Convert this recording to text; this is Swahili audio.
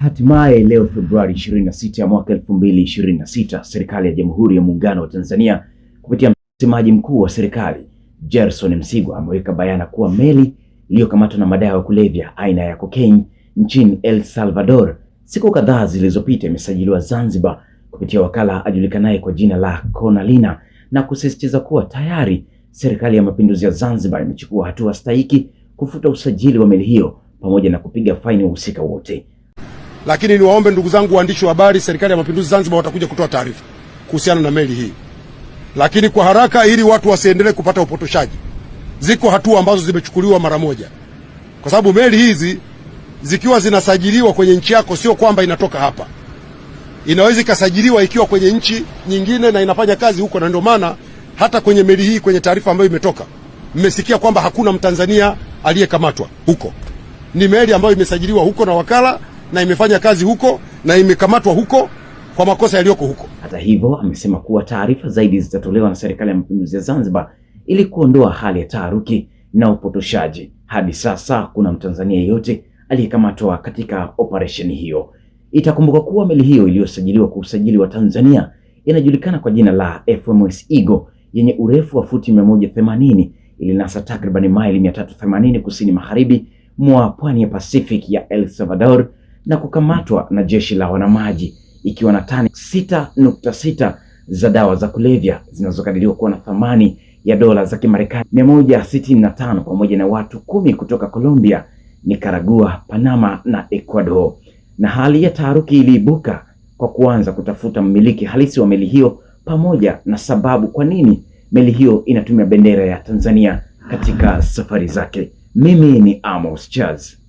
Hatimaye leo Februari 26 ya mwaka 2026, serikali ya Jamhuri ya Muungano wa Tanzania kupitia msemaji mkuu wa serikali Gerson Msigwa ameweka bayana kuwa meli iliyokamatwa na madawa ya kulevya aina ya cocaine nchini El Salvador siku kadhaa zilizopita imesajiliwa Zanzibar kupitia wakala ajulikanaye kwa jina la Konalina na kusisitiza kuwa tayari serikali ya mapinduzi ya Zanzibar imechukua hatua stahiki kufuta usajili wa meli hiyo pamoja na kupiga faini wahusika wote. Lakini niwaombe ndugu zangu waandishi wa habari, serikali ya mapinduzi Zanzibar watakuja kutoa taarifa kuhusiana na meli hii, lakini kwa haraka, ili watu wasiendelee kupata upotoshaji, ziko hatua ambazo zimechukuliwa mara moja, kwa sababu meli hizi zikiwa zinasajiliwa kwenye nchi yako, sio kwamba inatoka hapa, inaweza ikasajiliwa ikiwa kwenye nchi nyingine na inafanya kazi huko, na ndio maana hata kwenye meli hii, kwenye taarifa ambayo imetoka, mmesikia kwamba hakuna Mtanzania aliyekamatwa huko. Ni meli ambayo imesajiliwa huko na wakala na imefanya kazi huko na imekamatwa huko kwa makosa yaliyoko huko. Hata hivyo, amesema kuwa taarifa zaidi zitatolewa na serikali ya mapinduzi ya Zanzibar ili kuondoa hali ya taharuki na upotoshaji. Hadi sasa kuna Mtanzania yeyote aliyekamatwa katika operesheni hiyo. Itakumbuka kuwa meli hiyo iliyosajiliwa kwa usajili wa Tanzania inajulikana kwa jina la FMS Eagle yenye urefu wa futi 180 ilinasa takriban maili 380 kusini magharibi mwa pwani ya Pacific ya El Salvador na kukamatwa na jeshi la wanamaji ikiwa na tani 6.6 za dawa za kulevya zinazokadiriwa kuwa na thamani ya dola za Kimarekani 165 pamoja na watu 10 kutoka Colombia, Nicaragua, Panama na Ecuador. Na hali ya taharuki iliibuka kwa kuanza kutafuta mmiliki halisi wa meli hiyo pamoja na sababu kwa nini meli hiyo inatumia bendera ya Tanzania katika safari zake. Mimi ni Amos Charles.